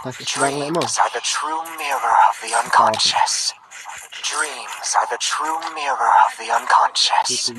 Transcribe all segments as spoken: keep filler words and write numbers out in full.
Dreams are the true mirror of the unconscious. Dreams are the true mirror of the unconscious.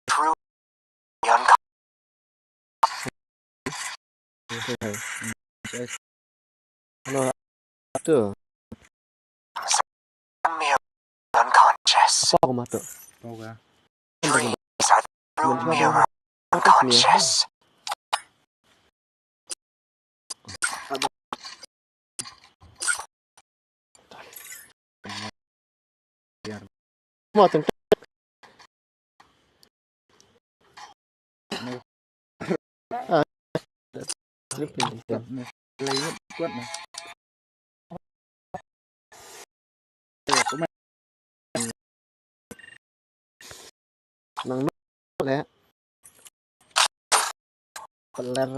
True. Hello. Tu. Unconscious. Apa aku mati? Dreams are true mirror. Unconscious. Nang nuk le. Peler.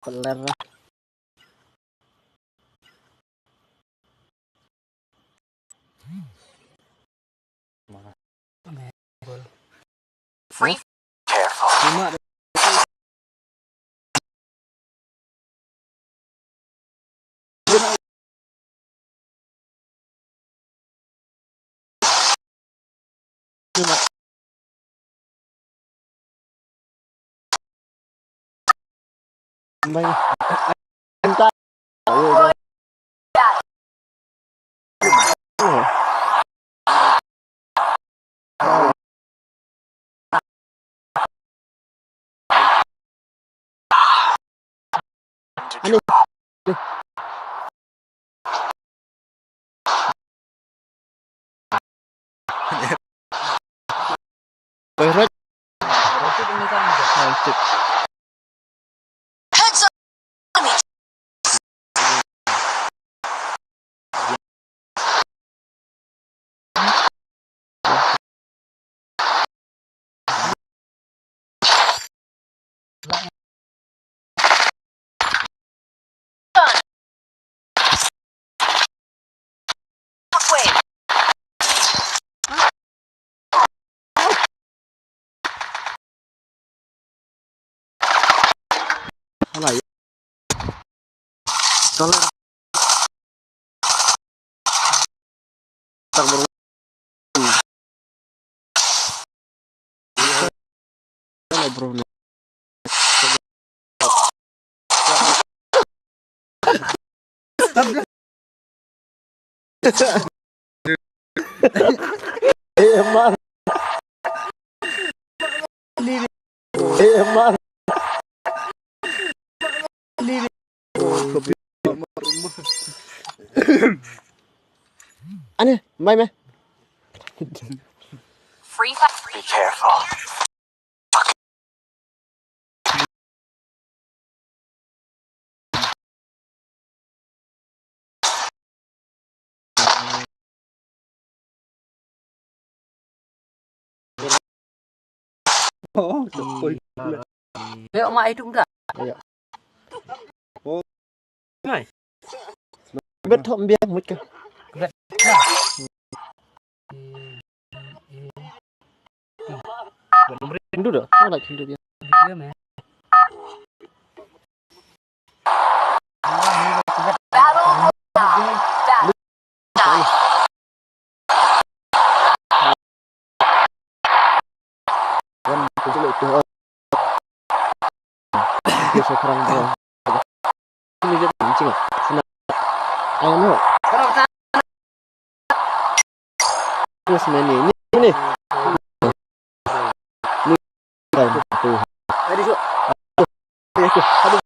Peler. Free. Careful. Eh, man. Eh, man. Ani, mai me. Free Fire. Be careful. Bet thom biang mut ka. Ndu da, wala kindu biang. Terus meni ni, ni, ni. Ni kan tu. Aduh. Aduh.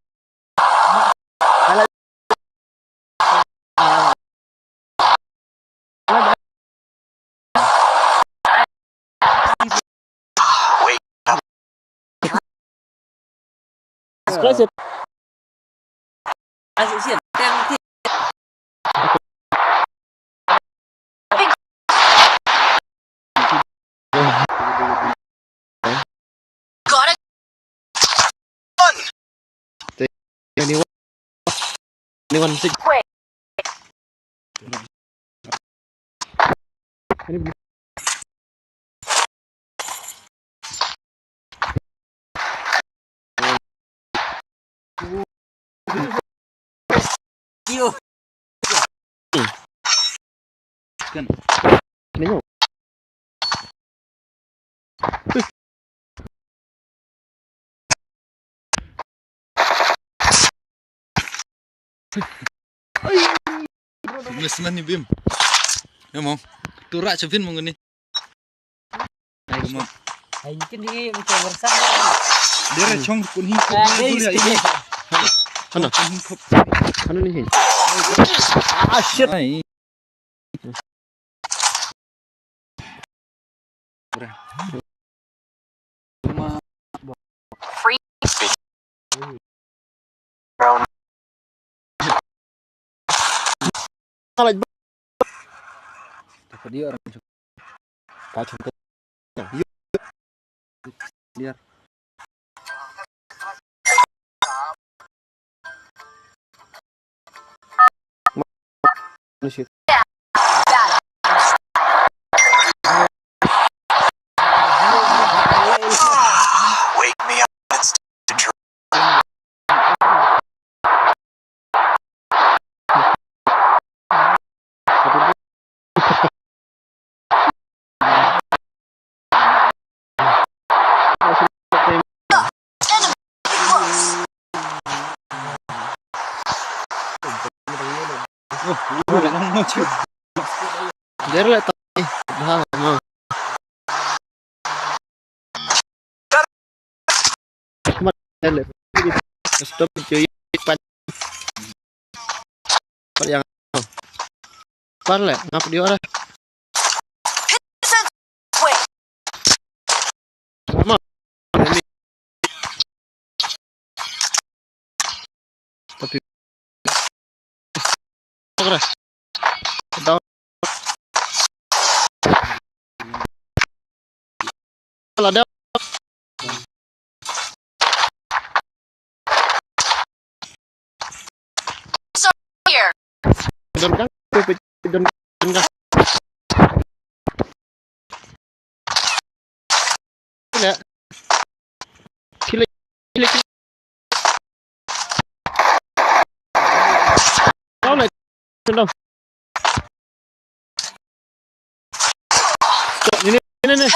Anyone, anyone sick? Kan. Miss man ni bim. Ya mo. Tu rak chavin mo ni. Ai mo. Ai ni kin ni mo tu versa. Dia ra chong kun hi. Hana. Hana ni hi. Ah shit. Ai. Free speech. Stop video. Pat yang. Pat le, ngap dia dah. Sama. Tapi. Kau dah. Kau dah. Lada. Here. Don kan, don kan. Sila. Sila. Kau lah. Sila. Ini, ini, ini.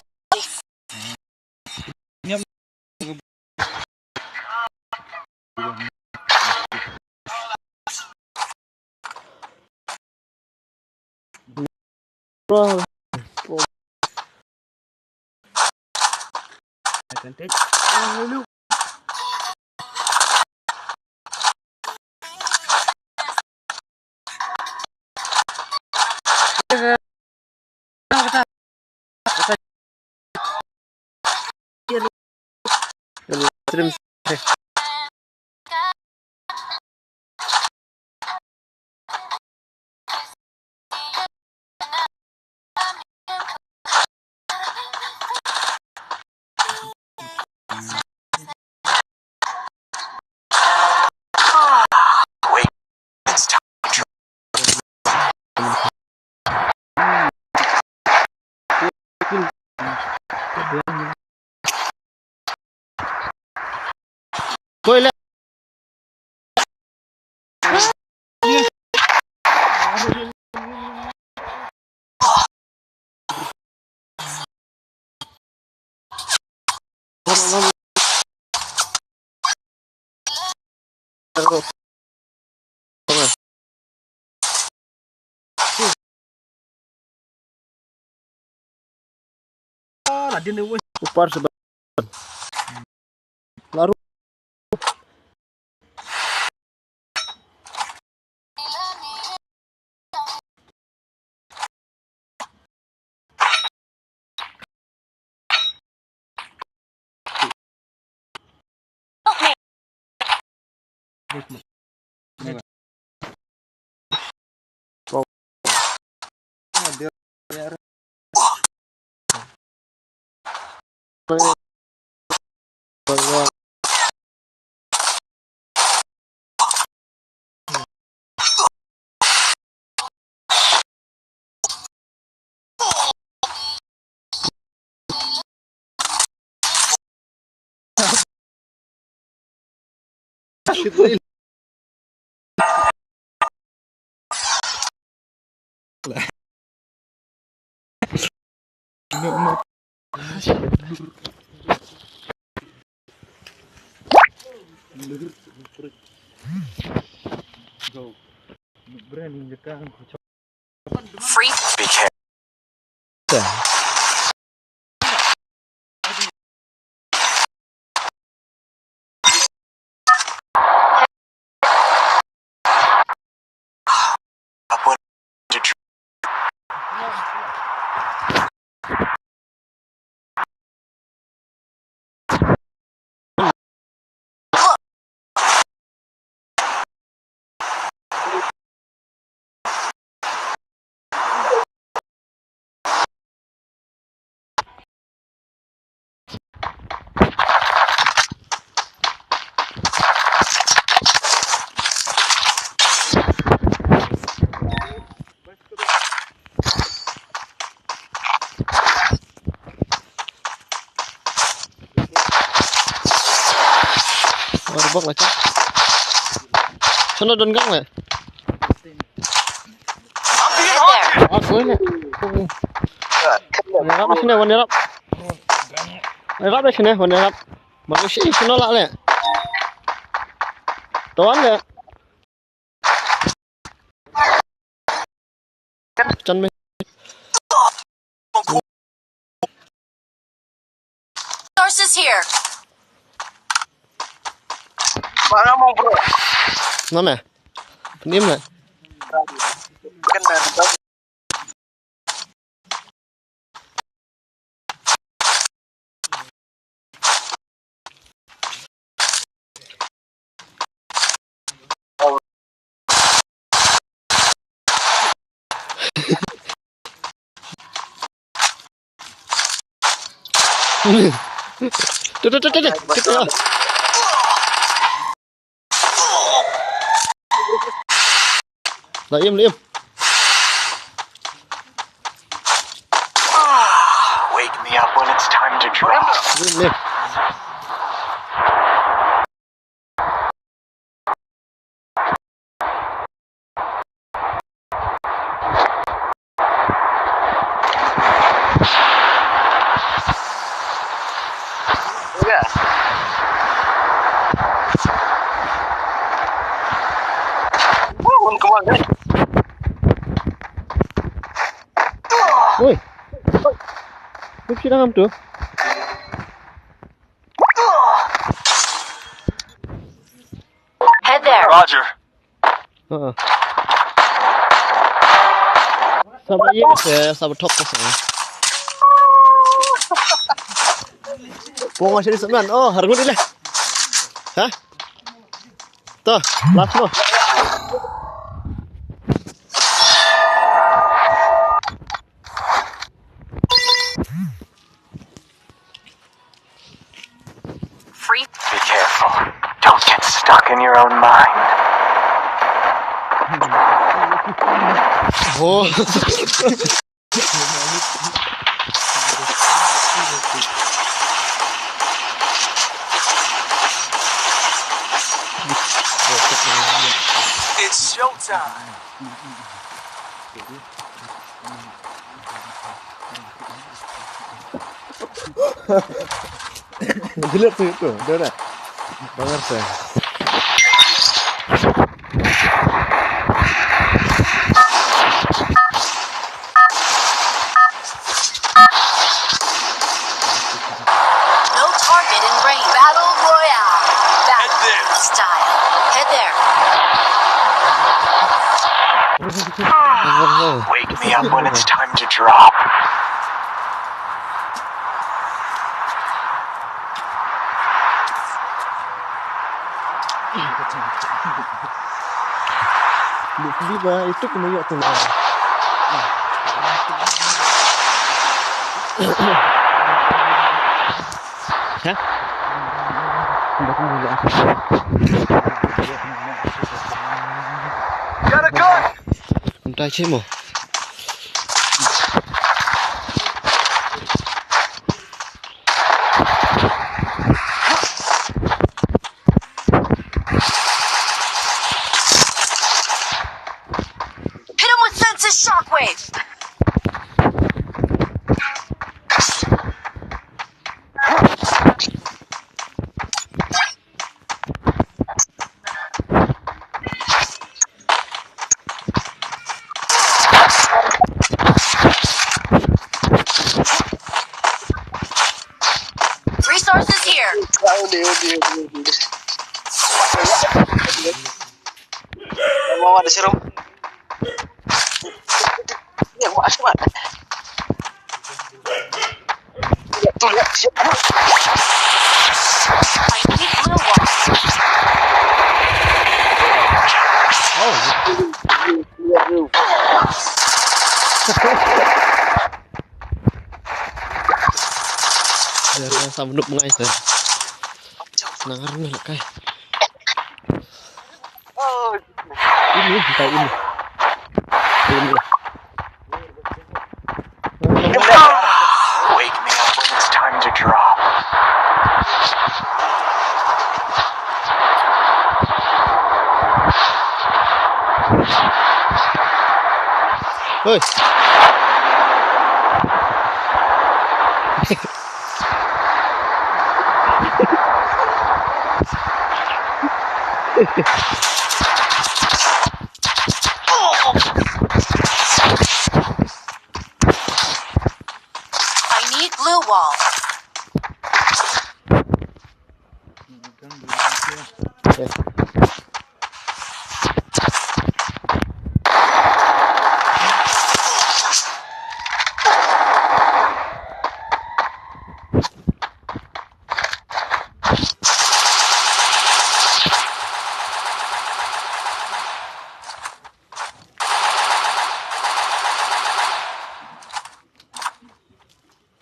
Upar sebelah. Laru. Free. Rebok la cha. Chano don gang le. Ah, koi le. Wan rap sini, wan rap. Wan rap sini, wan rap. Baru si chano la le. Tuan le. Chan me. Sources here. Mana mo, bro? Na me. Nim me. Tu, tu, tu, tu, tu. La im, la im. Wake me up when it's time to drop. La im, la im. Oi. Oi, sida ngam tu. Head there. Roger. Saba ye se, saba thok ko se. Pong asiri semen. Oh, hargut ile. Ha? To, last mo. Free. Be careful. Don't get stuck in your own mind. Oh. It's showtime. Delete tu, tu, dah, dah. Bangar saya. No target in range. Battle Royale. Battle style. Head there. Wake me up when it's time to drop. Di, di ba, itu kena ya tu lah. Ha? Got a gun! Ang tai chi mo. Shockwave. Resources here. Ode, ode, ode, ode. Mau ada serum. Ya, mau asli mana? Lihat tuh, lihat. Siap. I need blue wall. Oh, lihat tuh. Dah, dah, sama nuk mengai, sir. Senang hari ni, lekai. Ini, kita ini. Ini. Wake me up when it's time to drop. Hoi. I need blue wall.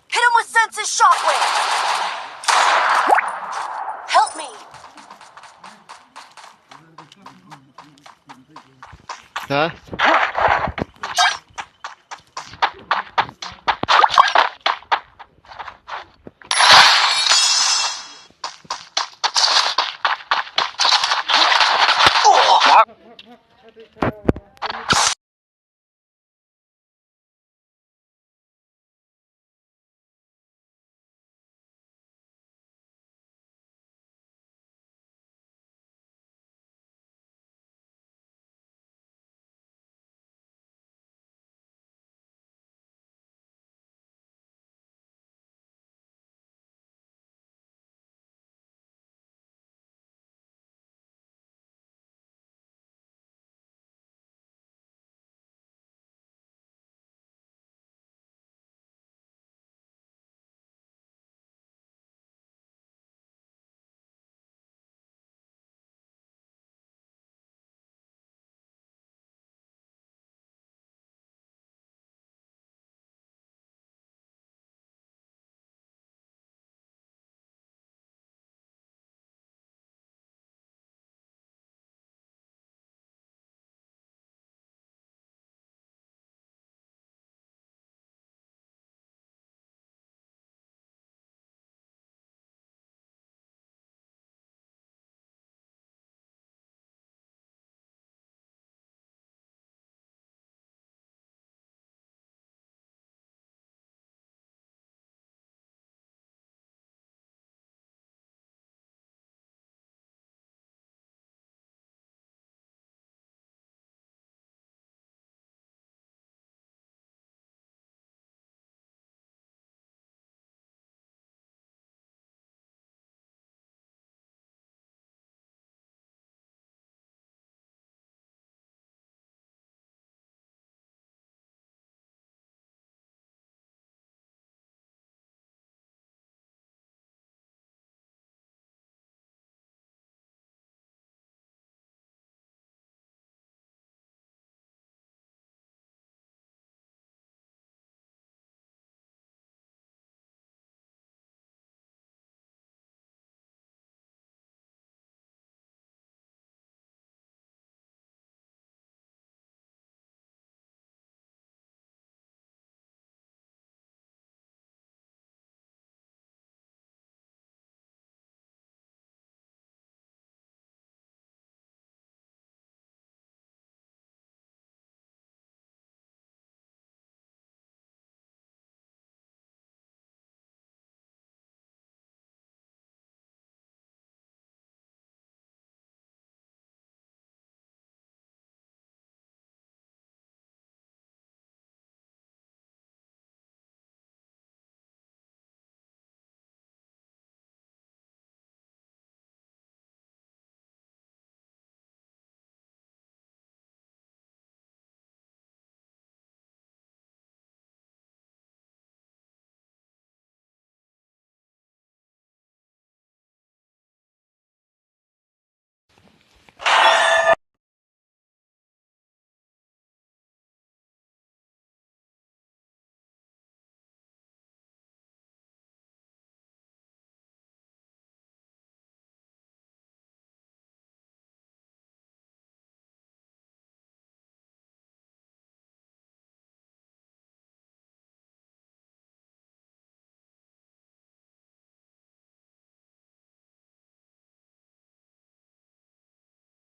Hit him with senses shockwave. Help me. Ha?